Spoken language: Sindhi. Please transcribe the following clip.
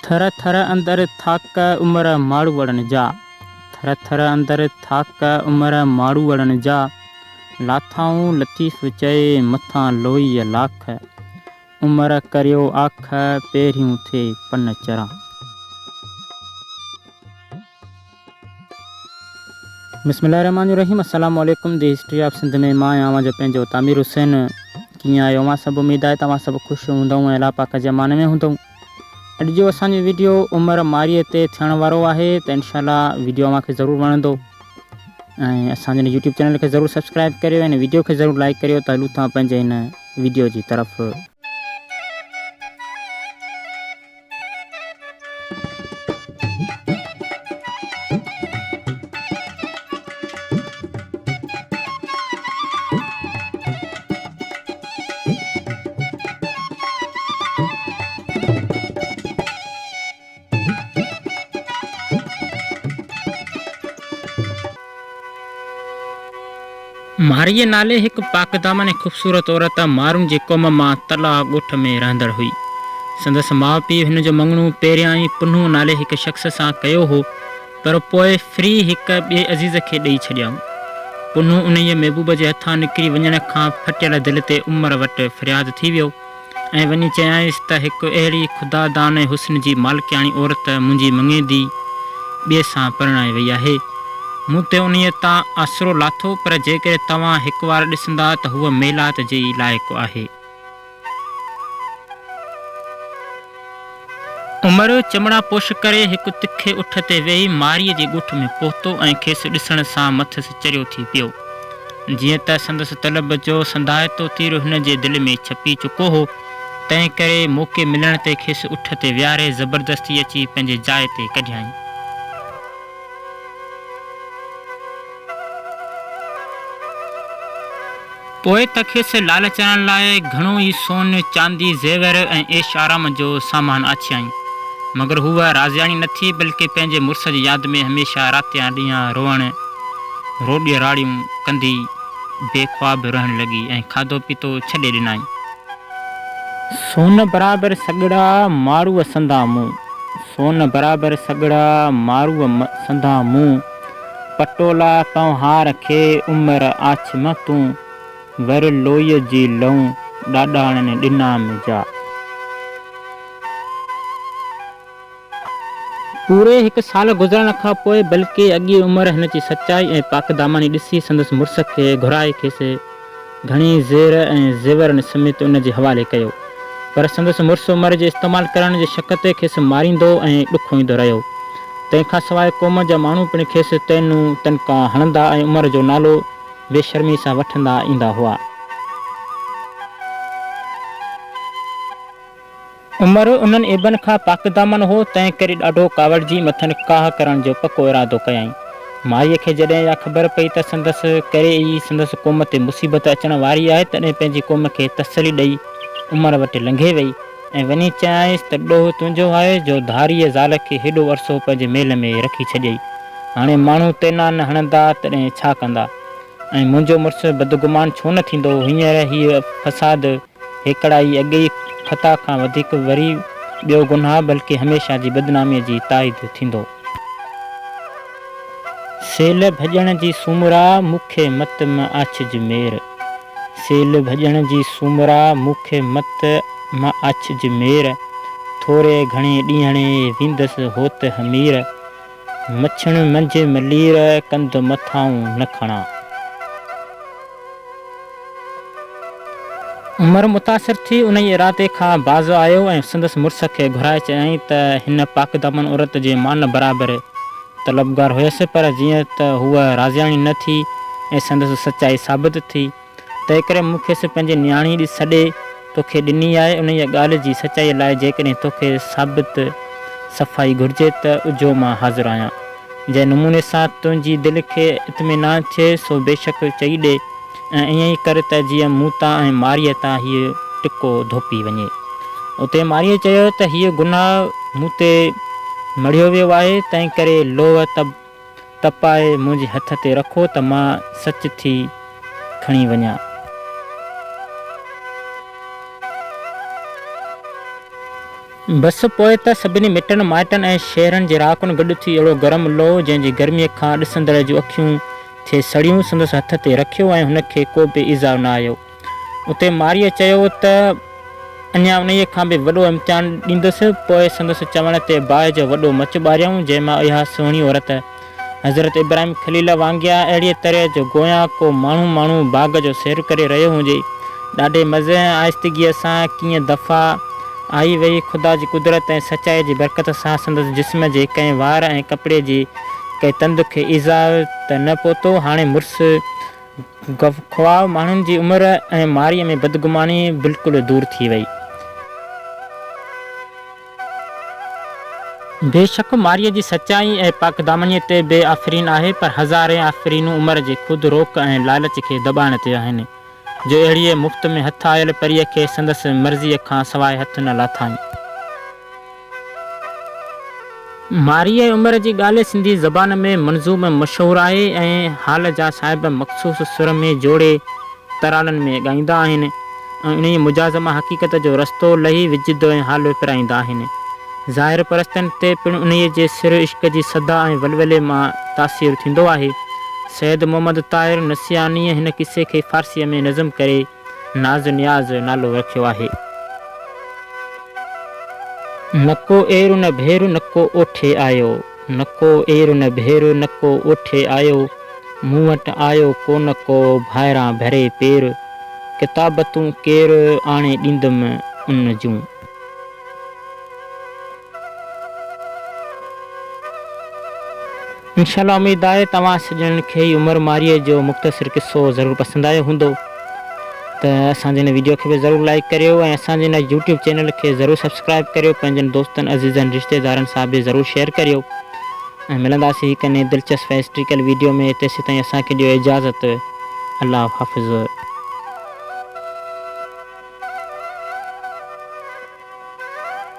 ٿر ٿر اندر ٿاڪ عمر ماڙوئڙن جا. ٿر ٿر اندر ٿاڪ عمر ماڙوئڙن جا. لاٿائون لطيف چئي مٿان لوئيء لاک. عمر ڪريو آک پهريون ٿئي پن چران. بسم الله الرحمٰن الرحيم السلام عليڪم the history of Sindh ۾ مان آهيان اوهان جو پنهنجو تعمير حسين ڪيئن آهيو اوهان سڀ اميد آهي ته اوهان سڀ خوش هوندؤ ۽ الله پاڪ جي امان ۾ هوندؤ اڄ جو اسان جو ويڊيو عمر مارئي تي ٿيڻ وارو آهي ته انشاء الله ويڊيو اوهان کي ضرور وڻندو ۽ اسان جي يوٽيوب چينل کي ضرور سبسڪرائب ڪريو ۽ ويڊيو کي ضرور لائڪ ڪريو ته هلون ٿا پنهنجي هن ويڊيو جي طرف. مارئيء نالي هڪ پاڪدامن ۽ خوبصورت عورت مارون جي قوم مان تلاء ڳوٺ ۾ رهندڙ هئي. سندس ماء پيء هن جو مڱڻو پهريائين پنهون نالي هڪ شخص سان ڪيو هو، پر پوء ڦري هڪ ٻئي عزيز کي ڏئي ڇڏيائون. پنهون انهيء محبوب جي هٿان نڪري وڃڻ کان ڦٽيل دل تي عمر وٽ فرياد ٿي ويو. ۽ وڃي چيائينس ته هڪ اهڙي خدا دان ۽ حسن جي مالڪياڻي عورت منهنجي مڱيندي ٻئي سان پرڻائي وئي آهي. مون تي انهيء تان آسرو لاٿو، پر جيڪڏهن توهان هڪوار ڏسندا ته هوء ميلات جي ئي لائق آهي. عمر چمڙا پوش ڪري هڪ تکي اٺ تي ويهي مارئيء جي ڳوٺ ۾ پهتو ۽ کيس ڏسڻ سان مٿس چريو ٿي پيو. جيئن ته سندس طلب جو سنڌائتو تير هن جي دل ۾ ڇپي چڪو هو، تنهن ڪري موقعي ملڻ تي کيس اٺ تي ويهاري زبردستي اچي پنهنجي جاء تي ڪڍيائين. پوء ته کيس لالچائڻ لاء گهڻو ئي سون، چاندي، زيور ۽ عيش آرام جو سامان آڇيائين، مگر هوء راضياڻي نه ٿي، بلڪه پنهنجي مڙس جي ياد ۾ هميشه راتيان ڏينهان روئڻ، روڏ راڙيون ڪندي بي خواب رهڻ لڳي ۽ کاڌو پيتو ڇڏي ڏنائين. سون برابر سڳڙا، ماروء سندا مون. سون برابر سڳڙا، ماروء سندا مون. پٽولا پنهوار کي، عمر آڇ م تون. ور لوئيء جي لئون، ڏاڏاڻن ڏنا م جا. پوري هڪ سال گذرڻ کان پوء بلڪه اڳي عمر هن جي سچائي ۽ پاڪداماني ڏسي سندس مڙس کي گهرائي کيس گهڻي زير ۽ زيورن سميت ان جي حوالي ڪيو. پر سندس مڙس عمر جي استعمال ڪرڻ جي شڪ تي کيس ماريندو ۽ ڏکوئيندو رهيو. تنهن کان سواء قوم جا ماڻهو پڻ کيس طعنون تنڪا هڻندا ۽ عمر جو نالو بي شرمي سان وٺندا ايندا هئا. عمر انهن عيبن کان پاڪدامن هو، تنهن ڪري ڏاڍو ڪاوڙجي مٿن ڪاهه ڪرڻ جو پڪو ارادو ڪيائين. مائيء کي جڏهن اها خبر پئي ته سندس ڪري ئي سندس قوم تي مصيبت اچڻ واري آهي، تڏهن پنهنجي قوم کي تسلي ڏئي عمر وٽ لنگهي وئي ۽ وڃي چيائينس ته ڏوهه تنهنجو آهي جو ڌاريء زال کي هيڏو عرصو پنهنجي محل ۾ رکي ڇڏيئي. هاڻي ماڻهو طعنا نه هڻندا تڏهن ڇا ڪندا؟ ۽ منهنجو مڙس بدگمان ڇو نه ٿيندو؟ هينئر هيء فساد هيڪڙائي اڳي ئي خطا کان وڌيڪ وري ٻيو گناهه بلڪه هميشه جي بدناميء جي تائيد ٿيندو. سيل ڀڄڻ جي سومرا، مون کي مت م آڇج مير. سيل ڀڄڻ جي سومرا، مون کي مت م آڇج مير. ٿوري گهڻي ڏينهڙي، ويندس هوت همير. مڇڻ منجهه ملير، ڪنڌ مٿائون نه کڻان. عمر متاثر ٿي انهيء ارادي کان باز آيو ۽ سندس مڙس کي گهرائي چيائين ته هن پاڪدامن عورت جي مان برابر طلبگار هيس پر جيئن ته هوء راضياڻي نه ٿي ۽ سندس سچائي ثابت ٿي تنهنڪري مون کيس پنهنجي نياڻي سڏي توکي ڏني آهي انهيء ڳالهه جي سچائيء لاء جيڪڏهن توکي ثابت صفائي گهرجي ته اجهو مان حاضر آهيان. جنهن نموني سان تنهنجي دل کي اطمينان ٿئي سو بيشڪ چئي ڏي ۽ ائين ئي ڪر ته جيئن مون تان ۽ مارئيء تان هيء ٽڪو ڌوپي وڃي. اتي مارئيء چيو ته هيء گناهه مون تي مڙهيو ويو آهي، تنهنڪري لوهه تپائي منهنجي هٿ تي رکو ته مان سچ ٿي کڻي وڃان. بس پوء ته سڀني مٽن مائٽن ۽ شهرن جي رهاڪن گڏ ٿي اهڙو گرم لوهه، جنهن جي گرميء کان ڏسندڙ جون اکيون ٿي سڙيون، سندس هٿ تي رکيو ۽ هن کي ڪو به ايذاء نه آيو. اتي مارئيء چيو ته اڃا انهيء کان به وڏو امتحان ڏيندس. پوء سندس چوڻ تي باهه جو وڏو مچ ٻاريائون، جنهن مان اها سهڻي عورت حضرت ابراهيم خليل وانگيان اهڙيء طرح جو گويا ڪو ماڻهو ماڻهو باغ جو سير ڪري رهيو هجي، ڏاڍي مزي ۽ آهستگيء سان ڪيئن دفعا آئي وئي. خدا جي قدرت ۽ سچائيء جي برڪت سان سندس جسم جي ڪنهن وار ۽ ڪپڙي جي ڪنهن تند کي ايذاء ته نه پهتو. هاڻي مڙس خواهه ماڻهن جي عمر ۽ مارئيء ۾ بدگماني بلڪل دور ٿي وئي. بيشڪ مارئيء جي سچائي ۽ پاڪدامنيء تي به آفرين آهي، پر هزارين آفرينون عمر جي خود روڪ ۽ لالچ کي دٻائڻ تي آهن، جو اهڙيء مفت ۾ هٿ آيل پريء کي سندس مرضيء کان سواء هٿ نه لاٿائين. مارئي ۽ عمر جي ڳالهه سنڌي زبان ۾ منظوم ۽ مشهور آهي ۽ حال جا صاحب مخصوص سر ۾ جوڙي ترانن ۾ ڳائيندا آهن ۽ انهيء مجاز مان حقيقت جو رستو لهي وجد ۽ حال پرائيندا آهن. ظاهر پرستن تي پڻ انهيء جي سر عشق جي صدا ۽ ولولي مان تاثير ٿيندو آهي. سيد محمد طاهر نسيانيء هن قصي کي فارسيء ۾ نظم ڪري ناز نياز نالو رکيو آهي. نڪو اير نه ڀير نڪو اوٺي آيو. نڪو اير نه ڀير نڪو اوٺي آيو. مون وٽ آيو ڪونه ڪو ڀائران ڀري پير. ڪتابتون ڪير آڻي ڏيندم ان جون. انشاء الله اميد آهي توهان سڄڻن کي هي عمر مارئي جو مختصر قصو ضرور پسند آيو هوندو ته اسان جي هن ويڊيو کي به ضرور لائيڪ ڪريو ۽ اسان جي هن يوٽيوب چينل کي ضرور سبسڪرائب ڪريو پنهنجن دوستن عزيزن رشتيدارن سان به ضرور شيئر ڪريو ۽ ملنداسين هڪ نئين دلچسپ ۽ هسٽريڪل ويڊيو ۾ تيسيتائين اسان کي ڏيو اجازت الله حافظ.